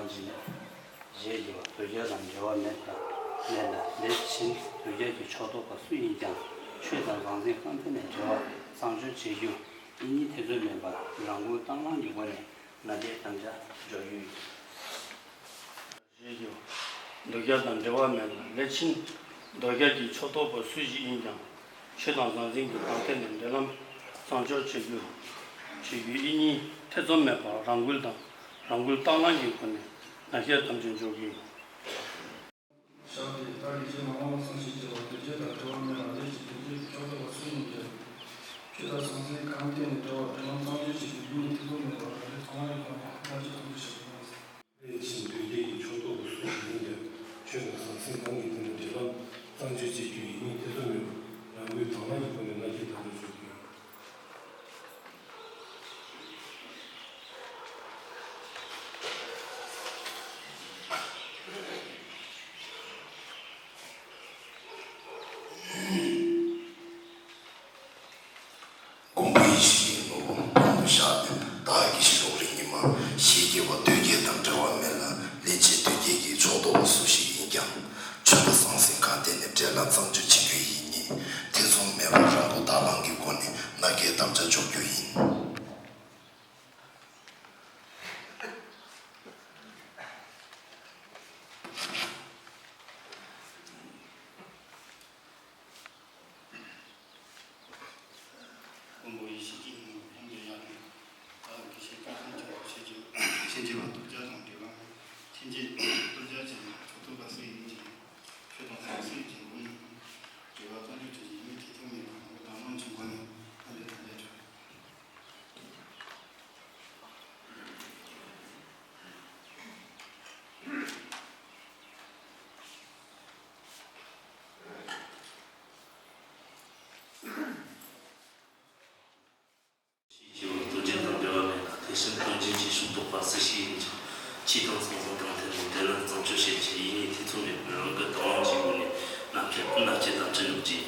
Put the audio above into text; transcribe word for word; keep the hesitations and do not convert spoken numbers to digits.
ལ་བྱིན། ཞེས་བགྱི་བ་དོལ་རྒྱལ་དང་འབྲེལ་བ་མེད་པ་མེད་ལ། ལས་ཕྱིན་དོལ་རྒྱལ་གྱི་ཕྱོགས་གཏོགས་པ་སུ་ཡིན་ཀྱང་ཆོས་དང་ཟང་ཟིང་རྐང་འཐེན་ནས་འབྲེལ་བ་གཙང་སྦྱོར་བྱེད་རྒྱུ་ཡིན་ཉིད་ཐེ་ཚོམ་མེད་པར་རང་འགུལ་དང་བླངས་ཀྱི་སྒོ་ནས་མནའ་སྐྱེལ་དམ་བཅའ་འཇོག་རྒྱུ་ཡིན། ཞེས་བགྱི་བ་དོལ་རྒྱལ་དང་འབྲེལ་བ་མེད་ལ། ལས་ཕྱིན་དོལ་རྒྱལ་གྱི་ཕྱོགས་གཏོགས་པ་སུ་ཞིག་ཡིན་ཀྱང་ཆོས་དང་ཟང་ཟིང་གི་རྐང་འཐེན་ནས་འབྲེལ་ལམ་གཙང་སྦྱོར་བྱེད་རྒྱུ་བྱེད་རྒྱུ་ཡིན་ཉིད་ཐེ་ཚོམ་མེད་པར་རང་འགུལ་དང་རང་འགུལ་དང་བླངས་ཀྱི་སྒོ་ནས་མནའ་སྐྱེལ་དམ་བཅའ་འཇོག་རྒྱུ་ཡིན། ཞག་དེ་ལྟར་གྱི་རྗེས་མ་དབང་བསངས་ཤིག་བྱས་པ་དོལ་རྒྱལ་དང་འབྲེལ་བ་མེད་ལ། ལས་ཀྱི་དོལ་རྒྱལ་གྱི་ཕྱོགས་གཏོགས་པ་སུ་ཡིན་ཀྱང་ཆོས་དང་ཟང་ཟིང་གང་གི་སྟེང་ནས་འབྲེལ་བ་འབྲེལ་ལམ་གཙང་སྦྱོར་བྱེད་རྒྱུ་ཡིན་ནི་ཐེ་ཚོམ་མེད་པར་རང་རེའི་ཐོག་མ་ཡི་སྒོ་ནས་མནའ་སྐྱེལ་དམ་བཅའ་བྱ་རྒྱུ་ཡིན། ལས་ཕྱིན་དོལ་རྒྱལ་གྱི་ཕྱོགས་གཏོགས་པ་སུ་ཞིག་ཡིན་ཀྱང་ཆོས་དང་ཟང་ཟིང་གང་གི་སྟེང་ནས་འབྲེལ་ལམ་གཙང་སྦྱོར་བྱེད་རྒྱུ་ཡིན་ནི་ཐེ་ཚོམ་མེད་པར་རང་འགུལ་དང་བླངས་ཀྱི་སྒོ་ནས་མནའ་སྐྱེལ་དམ་བཅའ་འཇོག་རྒྱུ་ཡིན། མགོན་པོ་ཡེ་ཤེས་ཀྱི་ནོར་བུ་དཔང་དུ་བཞག་སྟེ་བདག་གི་ཞི་ལུ་རིགས་ཉི་མ་ཞེས་བགྱི་བ་དོལ་རྒྱལ་དང་འབྲེལ་བ་མེད་ལ། ལས་ཕྱིན་དོལ་རྒྱལ་གྱི་ཕྱོགས་གཏོགས་པ་སུ་ཞིག་ཡིན་ཀྱང་ཆོས་དང་ཟང་ཟིང་གང་སྟེང་ནས་འབྲེལ་ལམ་གཙང་སྦྱོར་བྱེད་རྒྱུ་ཡིན་ནི་ཐེ་ཚོམ་མེད་པར་རང་འགུལ་དང་བླངས་ཀྱི་སྒོ་ནས་མནའ་སྐྱེལ་དམ་བཅའ་འཇོག་རྒྱུ་ཡིན། མགོན་པོ་ཡེ་ཤེས་ཀྱི་ནོར་བུ་དཔང་དུ་བཞག་སྟེ་བདག་གི་ཞི་ལུ་རིགས་ཉི་མ་ཞེས་བགྱི་བ་དོལ་རྒྱལ་དང་འབྲེལ་བ་མེད། ལས་ཕྱིན་དོལ་རྒྱལ་གྱི་ཕྱོགས་གཏོགས་པ་སུ་ཡིན་ཀྱང་ཆོས་དང་ཟང་ཟིང་གི་སྒོ་ནས་འབྲེལ་བ་གཙང་སྦྱོར་བྱེད་རྒྱུ་ཡིན་ནི་ཐེ་ཚོམ་མེད་པར་རང་འགུལ་དང་བླངས་ཀྱི་སྒོ་ནས་མནའ་སྐྱེལ་དམ་བཅའ་འཇོག་ཞེས་བགྱི་བ་དོལ་རྒྱལ་དང་འབྲེལ་བ་མེད་ལ། དེ་བཞིན་དོལ་རྒྱལ་གྱི་ཕྱོགས་གཏོགས་པ་སུ་ཞིག་ཡིན་ཀྱང་ཆོས་དང་ཟང་ཟིང་གང་སྟེང་ནས་འབྲེལ་ལམ་གཙང་སྦྱོར་བྱེད་ཆེད་ཡིན་ནི་ཐེ་ཚོམ་མེད་པར་རང་འགུལ་དང་བླངས་ཀྱི་སྒོ་ནས་མནའ་སྐྱེལ་མནའ་སྐྱེལ་དམ་བཅའ་འཇོག་རྒྱུ་ཡིན།